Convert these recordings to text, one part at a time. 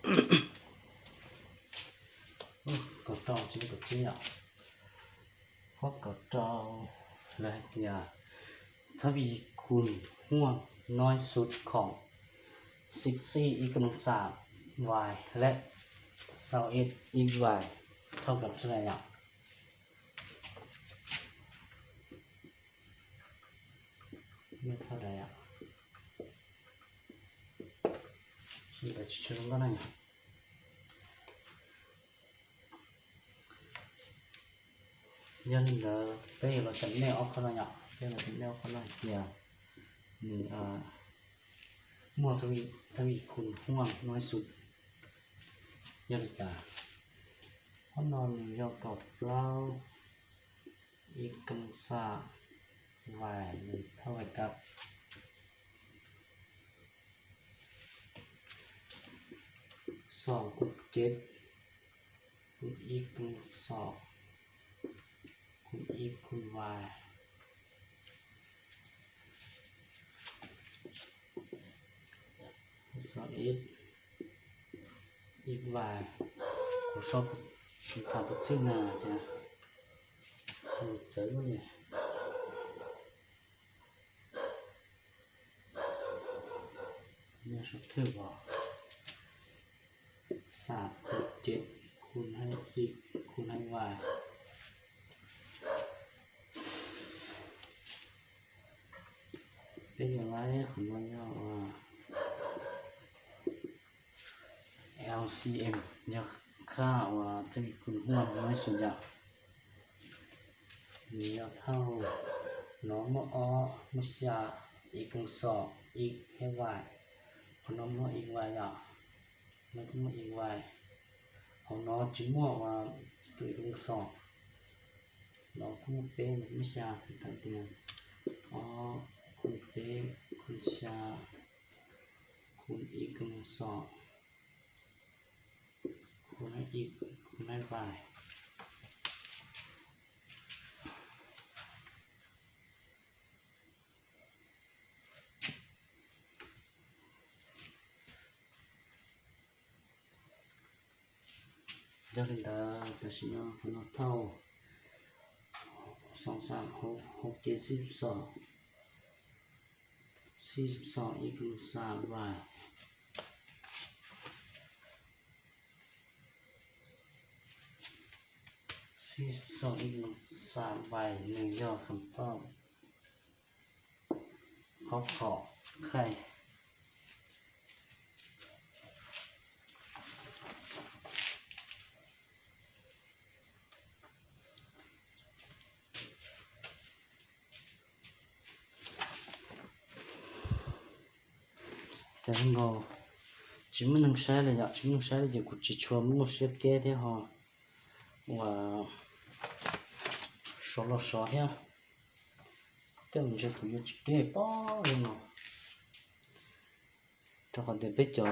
ກໍເຈົ້າຊິໄດ້ຕົວເຈົ້າ ເພາະກໍເຈົ້າ ແລະ ຢາ ທະວີຄູນຮ່ວງນ້ອຍສຸດຂອງສິບສີ່ x ກຳລັງສາມ y ແລະ ຊາວເອັດ x y ເທົ່າກັບເທົ່າໃດ? ມັນເທົ່າໃດອະ? ມັນກໍຊິເຖິງບໍ່ໄດ້ຫຍັງ. ຢ່າລືມເດີ ເປ້ເຮົາຈຳແນກອອກຂ້າງນອກເນາະ ເປ້ເຮົາຈຳແນກອອກຂ້າງນອກເທື່ອໜຶ່ງ ອາ ໝວດທະວີ ທະວີຄູນຮ່ວງນ້ອຍສຸດ ຢ່າລືມເດີ ເຮົານອນຢູ່ຢ່ອງເກົ່າ x ກຳລັງສາມ y ເທົ່າກັບ ສອງຄູນເຈັດ ຄູນ x ຄູນສອງ ຄູນ x ຄູນ y ຊາວເອັດ x y ຄູນສອງ ຄູນສາມ ຄູນສີ່ ນະ ຈະ ເຂົ້າໃຈບໍ່ນີ້? ແມ່ນ ຖືກບໍ່? ສາມຄູນເຈັດ ຄູນໃຫ້ x ຄູນໃຫ້ y ເປັນຢ່າງໃດ? ຄຳນວນຍາກວ່າ LCM ຍາກ ຄ່າວ່າຈະມີຄູນຮ່ວມນ້ອຍສຸດຍາກ ມີຍາກເທົ່າ ນອມ x ມາຊາ x ກຳລັງສອງ x ໃຫ້ y ເອົາ ນອມ x y ຍາກ ແລ້ວກໍ x y ເອົາ ນອມ ຈິມວກວ່າ ຕົວ x ກຳລັງສອງ ນອມ ຄູນເປັນ ມາຊາ ຄືກັນເປັນ x ຄູນເປັນ ຄູນຊາ ຄູນ x ກຳລັງສອງ ຄູນໃຫ້ x ຄູນໃຫ້ y ຈາກນັ້ນກໍຈະຊິເອົາ ເທົ່າ ສອງ ສາມ ຫົກ ຫົກ ເຈັດ ສິບສອງ ສີ່ສິບສອງ x ກຳລັງສາມ y ສີ່ສິບສອງ x ກຳລັງສາມ y ໜຶ່ງ ຢ່ອຄຳຕອບ ຂໍ້ ຂໍ ໄຂ່. ແຕ່ມັນບໍ່ ຈິມມັນຍັງໃຊ້ໄດ້ຢູ່ ຈິມມັນຍັງໃຊ້ໄດ້ຢູ່ ກູຊິຊວນມັນບໍ່ເສຍແກ້ແທ້ ເຮົາວ່າ ຊໍລະຊໍແທ້ ແຕ່ມັນຈະ ກູຢາກຊິແກ້ປ້ອເນາະ. ຖ້າເຮົາໄດ້ໄປຈອ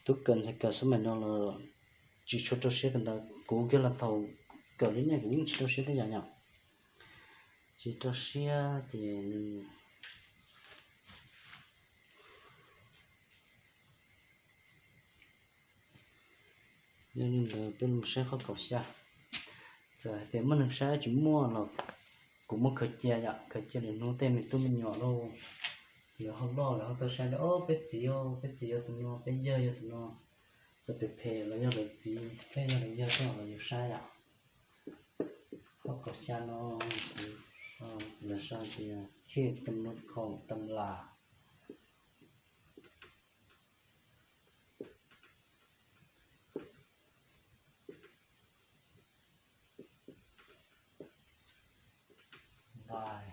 ຕຸກເກີນໃສ່ເກີນສະໄໝນອນລະ ຈີຊົດເຈົ້າເຊຍກັນດາ ກູເກີນລະເທົ່າເກີນນີ້ ກູຊິເຈົ້າເຊຍໄດ້ຢ່າງຫຍັງ ຈີເຈົ້າເຊຍ ຈີ ຢ່າລືມເດີ ເປັນຜູ້ຊາຍເຂົາເກົ່າຊະ ຈະເປັນມັນຊາຍຈິມ່ວນລະ ກູບໍ່ເຄີຍເຈຍ ຢາກເຄີຍເຈຍເລີຍ ໜູແຕ່ແມ່ຕູ້ແມ່ຍົວໂລ ດຽວເຮົາຫຼໍ່ແລ້ວເຮົາຕ້ອງໃຊ້ເດີ ໂອ້ ເປັດຈີໂອ ເປັດຈີໂອຕົວນົວ ເປັດເຢີໂອຕົວນົວ ຈະໄປເພລະຍົດລະຈີ ເພລະຍົດລະເຢີ ຕ້ອງລະຢູ່ຊາຍອະ ເຮົາກໍຊານອ ເອີ ລະຊາເຈຍ ເຂດກຳນົດຂອງຕຳລາ. y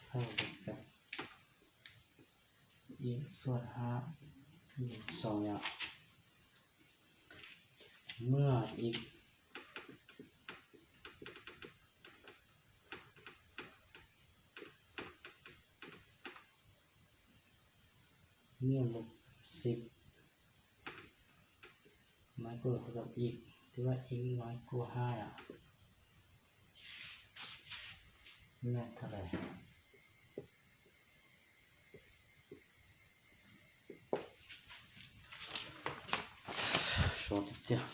ເທົ່າກັບ x ສ່ວນຫ້າ ມີສອງຢ່າງ ເມື່ອ x ເມື່ອລົບສິບ ນ້ອຍກວ່າເທົ່າກັບ x ທີ່ວ່າ x ນ້ອຍກວ່າຫ້າ ແມ່ນເທົ່າໃດ? ເຈົ້າ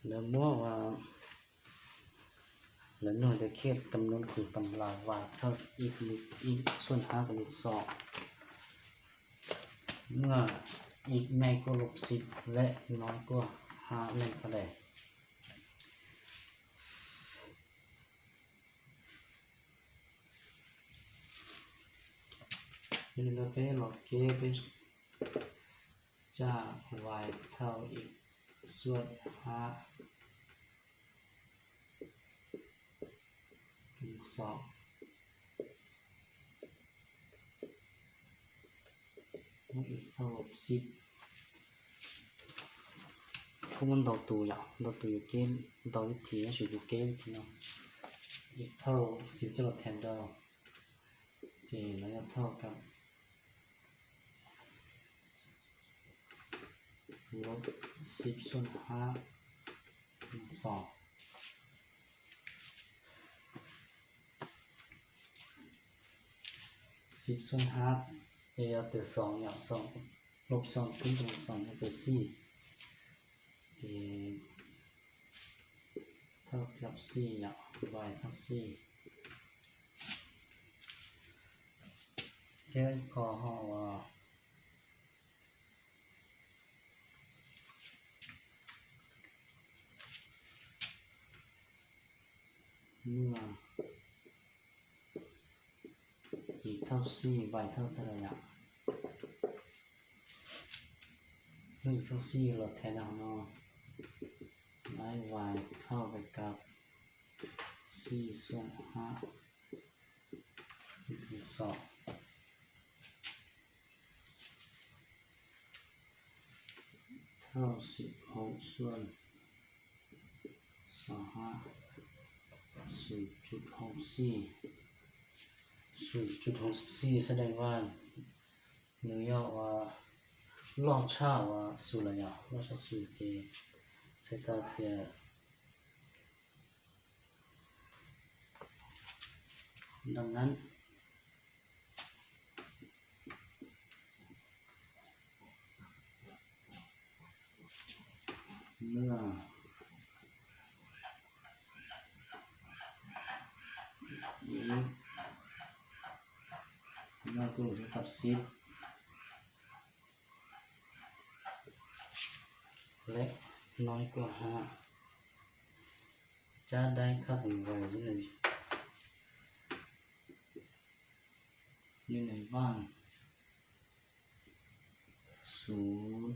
ແລ້ວເມື່ອວ່າ ແລະ ໜ່ວຍໄດ້ເຂດກຳນົດຄືຕຳລາ y ເທົ່າ x ລົບ x ສ່ວນຫ້າ ກຳນົດສອງ ເມື່ອ x ໃຫຍ່ກວ່າລົບສິບ ແລະ ນ້ອຍກວ່າຫ້າແມ່ນເທົ່າໃດ? ນີ້ເນາະ ເປັນ log k ເປັນ ຈາກ y ເທົ່າ x ສ່ວນຫ້າ ຄູນສອງ ໃຫ້ x ເທົ່າລົບສິບ ພວກມັນເດົາໂຕ ເດົາໂຕຢູ່ເກນ ເດົາວິທີໃຫ້ສູດຢູ່ເກນເນາະ x ເທົ່າສິບ ຈະລົບແທນເດີ J ລະຍະເທົ່າກັບ ລົບສິບສ່ວນຫ້າ ສອງ ສິບສ່ວນຫ້າ A ເອົາແຕ່ສອງເນາະ ສອງ ລົບສອງ ຄູນສອງ ເອົາແຕ່ສີ່ J ເທົ່າກັບສີ່ເນາະ y ເທົ່າສີ່ ແທນຂໍ້ເຮົາວ່າ ເມື່ອ x ເທົ່າສີ່ y ເທົ່າເທົ່າໃດລະ? ເມື່ອ x ເທົ່າສີ່ ລົບແທນເອົາເນາະ x ເທົ່າໄປກັບສີ່ສ່ວນຫ້າ ສອງ ເທົ່າສິບຫົກສ່ວນຊາວຫ້າ ສູນຈຸດຫົກສີ່ ສູນຈຸດຫົກສີ່ ສະແດງວ່າ ນິວຢອກວ່າ ລອດຊາວວ່າສູນລະຍະ ລອດຊາວສູນເຈ ໃສ່ຕາເຕຍ ດັ່ງນັ້ນ ເມື່ອ x ນ້ອຍກວ່າ ຫຼື ເທົ່າກັບສິບ ແລະ ນ້ອຍກວ່າຫ້າ ຈະໄດ້ຄ່າຂອງ y ຢູ່ໃນ ຢູ່ໃນຫວ່າງສູນ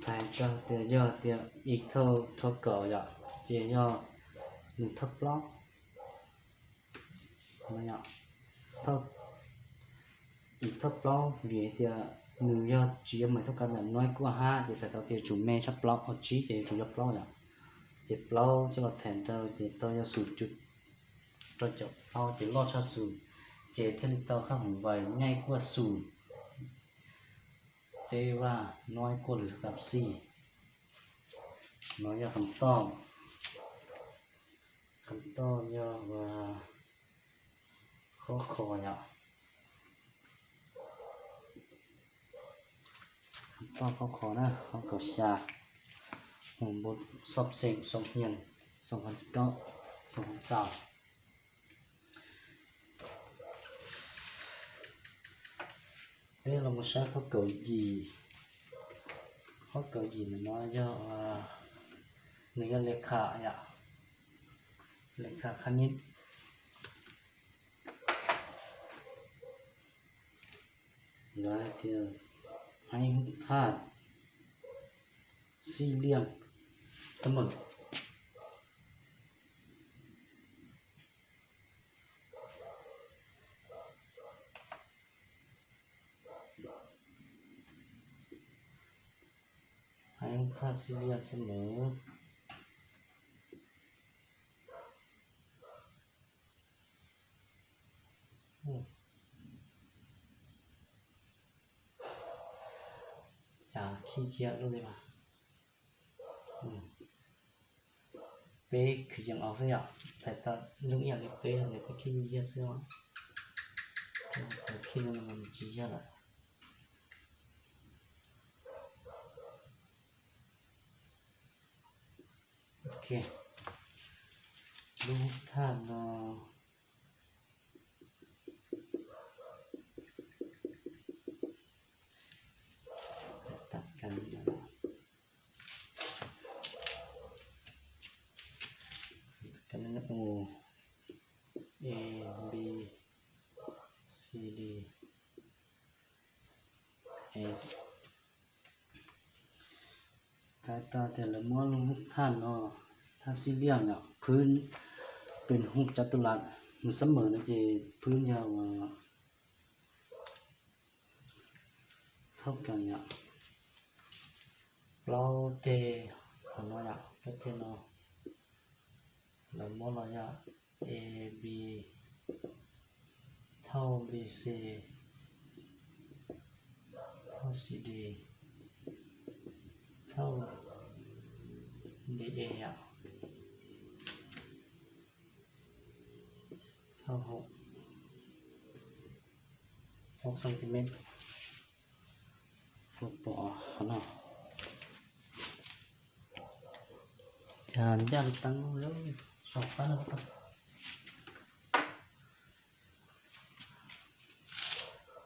ໃສ່ເຈົ້າເຕີຍ x ເທົ່າ ເທົ່າເກົ່າ y ເຈ y ໜຶ່ງເທົ່າປອກ ເທົ່າ x ເທົ່າປອກ v ເຕີຍ ໜຶ່ງ y ເຈ ໝາຍເທົ່າກັນ ນ້ອຍກວ່າຫ້າ ເຈ ໃສ່ເຕົາ ເຈ ຈູແມ່ ຊະປອກ ເອົາ g ເຈ ຈູ y ປອກ ເຈ ປອກ ຈະແທນເຕົາ ເຈ ເຕົາ y ສູນຈຸດ ເຕົາ ຈະເອົາ ເຈ ລອດຊາວສູນ ເຈ ແທນເຕົາຄ່າຂອງ y ໃຫຍ່ກວ່າສູນ ແຕ່ວ່ານ້ອຍກວ່າ ຫຼື ເທົ່າກັບສີ່ ເນາະ ຍາກຄຳຕອບ ຄຳຕອບຍາກວ່າ ຂໍ້ ຂ ຍາກ ຄຳຕອບຂໍ້ ຂ ນະ ຂໍ້ ຂ ຈາກຫົວບົດສອບເສັງ ສອບຮຽນ ສອງພັນສິບເກົ້າ ສອງພັນຊາວ ເອີ ເຮົາມາໃຊ້ຂໍ້ເກົາຫຼີ ຂໍ້ເກົາຫຼີນະເນາະ ເນາະ ເລກຂາ ເລກຂາຄະນິດ ລະເຮັດໃຫ້ຮູບທາດສີ່ຫຼ່ຽມສະເໝີ ໃຫ້ຮູບທາດສີ່ຫຼ່ຽມສະເໝີ ອືມ. ອາ ຂີ້ຈຽດໂລດເລີຍວ່າ ອືມ ເປ້ຄືຍັງເອົາຊະຫຍັງ ໃສ່ຕາລຸງອຽງນີ້ເປ້ເລີຍ ເປ້ຂີ້ຈຽດຊະຫຍັງ ເອີ ຂີ້ມັນຂີ້ຈຽດລະ. ໂອເຄ ລູກທາດເນາະ ຕັດກັນ ກັນ O A B C D S ກາຍຕາແຕ່ລະມ້ວນຮູບທາດເນາະ ທາດສີ່ຫຼ່ຽມເນາະ ພື້ນເປັນຮູບຈັດຕຸລັດ ມັນສະເໝີນະເຈ ພື້ນຍາວ ເທົ່າກັນເນາະ ເຫຼົ່າເຕ ເຮົາເນາະ ເຫຼົ່າເຕເນາະ ລະມ້ວນລະຍະ A B ເທົ່າ B C ເທົ່າ C D ເທົ່າ D A ອະ ເທົ່າຫົກ ຫົກຊັງຕີແມັດ ຫົກປອເນາະ ຈານຢ້ານຕັ້ງເລີຍ ສອງປາແລ້ວ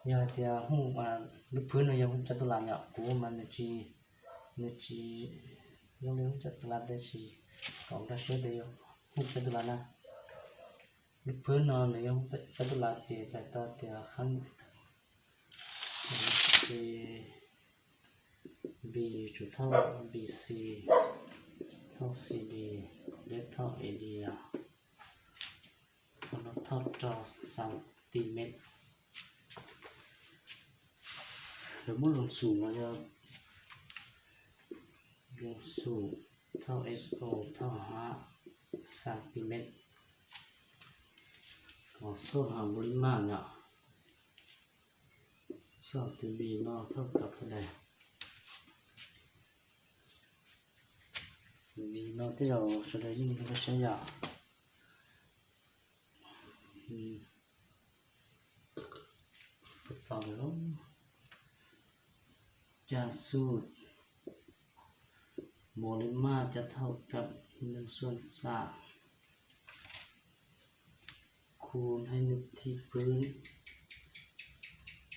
ຢາກຈະຮູ້ວ່າ ລູກພື້ນເນາະ ຢາກຮູ້ຈັດຕຸລັດເນາະ ກູມັນຊິ ມັນຊິ ລອງເລີຍຮູ້ຈັດຕຸລັດໄດ້ຊິ ກອງກະເຊດໄດ້ຢູ່ ຮູ້ຈັດຕຸລັດນະ ລູກພື້ນເນາະ ຢາກຮູ້ຈັດຕຸລັດເຈ ໃສ່ຕໍ່ແຕ່ລະຄັ້ງ A B ຈະເທົ່າ B C ເທົ່າ C D ແລະ ເທົ່າ A D ອະ. ເທົ່າຕໍ່ສາມຕີແມັດ ແລ້ວໝົດລວມສູງແລ້ວ ລວມສູງເທົ່າ S O ເທົ່າຫ້າຊັງຕີແມັດ ກໍຊອກຫາບໍລິມານເນາະ ຊອກ B ເນາະ ເທົ່າກັບເທົ່າໃດ B ເນາະ ທີ່ເຮົາສະແດງຢູ່ນີ້ກໍໃຊ້ຢາ ອືມ ຈາກສູດ ໂມເລມາຈະເທົ່າກັບໜຶ່ງສ່ວນສາມ ຄູນໃຫ້ເນື້ອທີ່ພື້ນ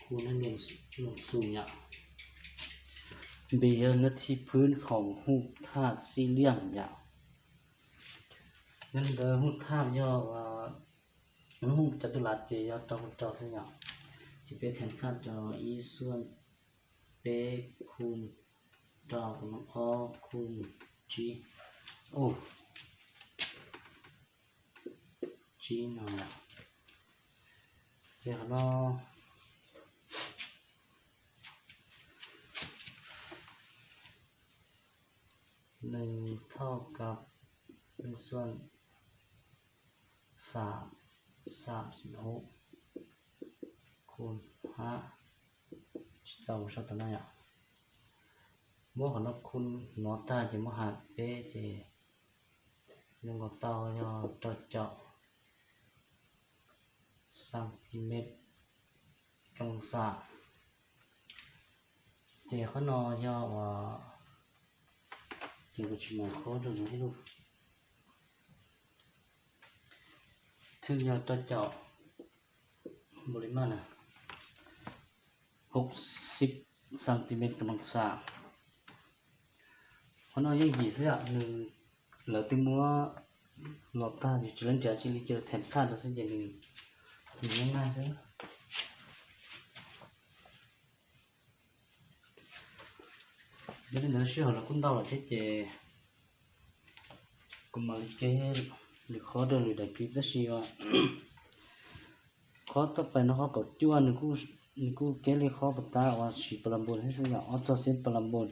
ຄູນໃຫ້ເນື້ອທີ່ພື້ນຂອງຮູບທາດສີ່ຫຼ່ຽມ ແມ່ນເດີ ຮູບທາດເນາະ ມັນຮູບຈັດຕຸລັດເດເນາະ ເຈົ້າ ເຈົ້າ ຊິເປັນແທນຄ່າ ຈ E ສ່ວນ P ຄູນ T ກຳລັງ O ຄູນ G ໂອ້ ຈີນເນາະ ເຈົ້າເນາະ ໜຶ່ງເທົ່າກັບໜຶ່ງສ່ວນສາມ ສາມສິບຫົກຄູນຫ້າ ເຈົ້າ ເຈົ້າຕົວນັ້ນອະ ບໍ່ຂະໜອດຄູນ ນອຕາ ຈະມະຫາເປ ເຈ ຍັງບໍ່ເຕົາ ຍໍ ຈ ເຈາະ ຊັງຕີແມັດ ກຳລັງສາມ ເຈ ຂະໜອດ ຍໍ ເອີ ເຈ ກໍຊິມາຂໍດູໃຫ້ລູກ ຖືກ ຍໍ ຈ ເຈາະ ບໍລິມານນະ ຫົກສິບຊັງຕີແມັດ ກຳລັງສາມ ເຮົາເນາະ ຍັງດີຊະ ໜຶ່ງ ແລ້ວແຕ່ໝູ່ ລອຕາ ຢູ່ຈະເລີນຈາ ຊິລິເຈີ ແທນຄ່າ ດອກເຊຍໜຶ່ງ ມັນງ່າຍຊະ ເດີ ເດີ ເຊື່ອລະ ຄຸນເດົາລະ ເທເຈ ກຸມາລິເກ ຫຼື ຂໍເດີ ຫຼື ໄດກິດ ຊະຊິວ່າ ຂໍ້ຕໍ່ໄປເນາະ ເຮົາກໍຈົວະໜຶ່ງຄູ່ ໜຶ່ງຄູ່ເກເລຂໍ້ປະຕາວ່າສີປາລາໂບນໃຫ້ສັນຍາອອດຕໍ່ເສັ້ນປາລາໂບນ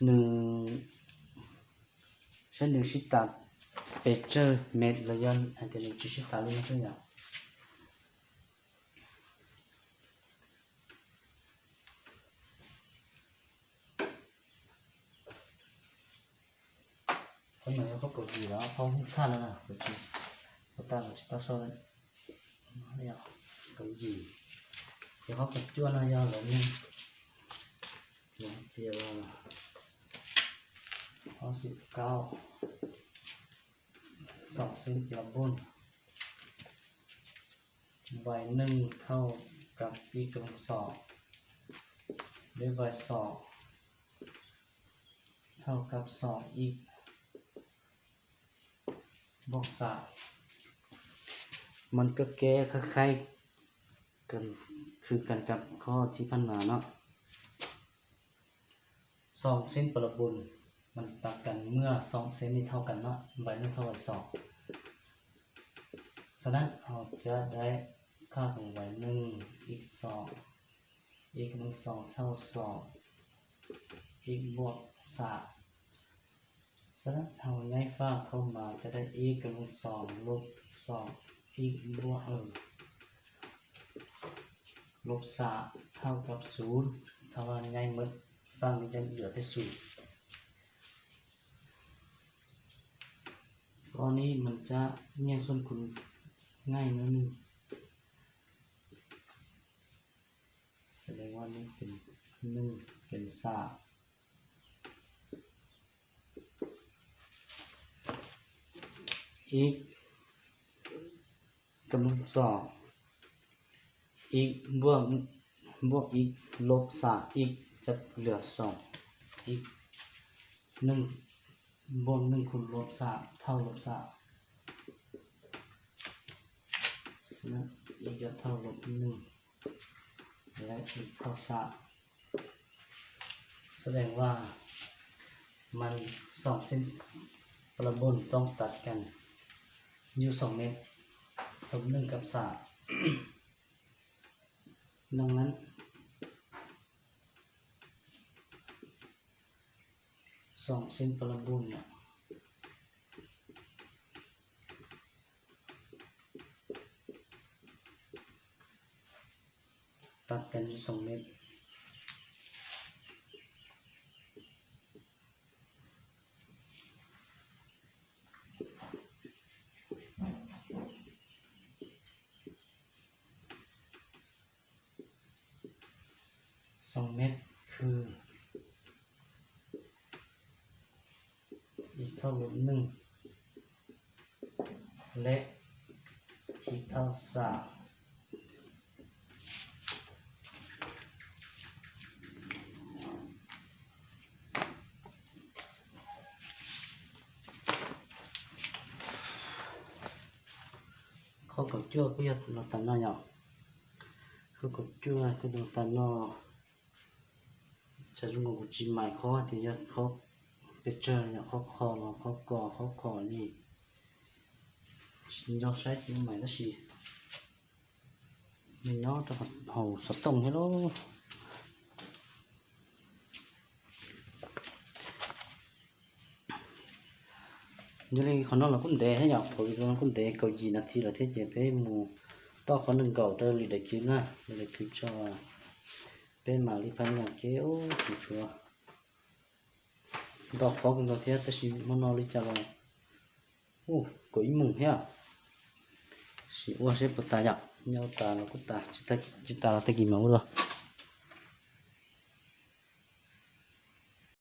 ໜຶ່ງ ເສັ້ນໜຶ່ງຊິຕາເປເຈີເມັດລະຍ້ອນອັນເດໜຶ່ງຊິຕາເລີຍໃຫ້ສັນຍາ ເ ເຮົາກໍດີແລ້ວ ເຮົາຮູ້ຄ່າແລ້ວນະ ໂອເຄ ບໍ່ຕ້ອງຊິຕັ້ງເສົາແລ້ວ ເຮົາກໍດີ ດຽວເຮົາກໍຈົວນະ ຍາວເຫຼືອໜຶ່ງ ດຽວເຮົາສິບເກົ້າ ສອງເຊັນປາລາໂບນ y ໜຶ່ງເທົ່າກັບ x ກຳລັງສອງ ດ້ວຍ y ສອງເທົ່າກັບສອງ x ບວກສາມ ມັນກໍແກ້ຄ້າຍໆກັນ ຄືກັນກັບຂໍ້ທີ່ຜ່ານມາເນາະ. ສອງເສັ້ນປາລາໂບນມັນຕັດກັນເມື່ອສອງເສັ້ນນີ້ເທົ່າກັນເນາະ y ໜຶ່ງເທົ່າ y ສອງ ສະນັ້ນເຮົາຈະໄດ້ຄ່າຂອງ y ໜຶ່ງ x ສອງ x ກຳລັງສອງເທົ່າສອງ x ບວກສາມ ສະນັ້ນເຮົາຍ້າຍຝາກເຂົ້າມາຈະໄດ້ x ກຳລັງສອງລົບສອງ x ບວກ ເອີ ລົບສາມເທົ່າກັບສູນ ຖ້າວ່າຍ້າຍໝົດຝັ່ງນີ້ຈະເຫຼືອແຕ່ສູນ. ຂໍ້ນີ້ມັນຈະແຍກສ່ວນຄູນງ່າຍໜ້ອຍໜຶ່ງ ສະແດງວ່ານີ້ເປັນໜຶ່ງ ເປັນສາມ x ກຳລັງສອງ x ບວກ ບວກ x ລົບສາມ x ຈະເຫຼືອສອງ x ໜຶ່ງ ບວກໜຶ່ງຄູນລົບສາມເທົ່າລົບສາມ ສະນັ້ນ x ຈະເທົ່າລົບໜຶ່ງ ແລະ x ເທົ່າສາມ ສະແດງວ່າມັນສອງເສັ້ນປາລາໂບນຕ້ອງຕັດກັນຢູ່ສອງເມັດ ລົບໜຶ່ງກັບສາມ ດັ່ງນັ້ນ ສອງເສັ້ນປາລາໂບນເນາະ ຕັດກັນຢູ່ສອງເມັດ ສອງເມັດຄື x ເທົ່າລົບໜຶ່ງ ແລະ x ເທົ່າສາມ ເຂົາກໍຈົວເພື່ອລອດຕັນເນາະ ເຂົາກໍຈົວເພື່ອລອດຕັນເນາະ. ຈະລົງກັບຈີມາຍຂໍ້ທີ່ຢາກເຂົ້າໄປເຈີຢາກເຂົ້າຂໍ້ເນາະ ເຂົ້າກໍເຂົ້າຂໍນີ້ ຍອກໃຊ້ຈີມາຍລະຊິ ແມ່ນເນາະ ແຕ່ເຮົາສະຕົງໃຫ້ໂລ. ຢູ່ນີ້ເຂົານອນລະກຸນແດໃຫ້ຫຍັງ ເຂົານອນລະກຸນແດເກົາຈີນາທີລະເທດເຈເປໝູ່ຕໍ່ເຂົາໜຶ່ງເກົາເຕີລີໄດຄລິບນະ ລີໄດຄລິບຊໍເປມາລີພັນຫຍັງເກໂອຈິທົວ ດອກຄອກນອເທດແຕ່ຊິມານອນລີຈາລອງ ໂອ້ ກໍອີໝູ່ແຮະ ຊິອວດໃສ່ປູຕາຢາກ ຍາວຕາລະກຸຕາ ຈິຕາ ຈິຕາລະຕະກີມາບໍ່ລະ.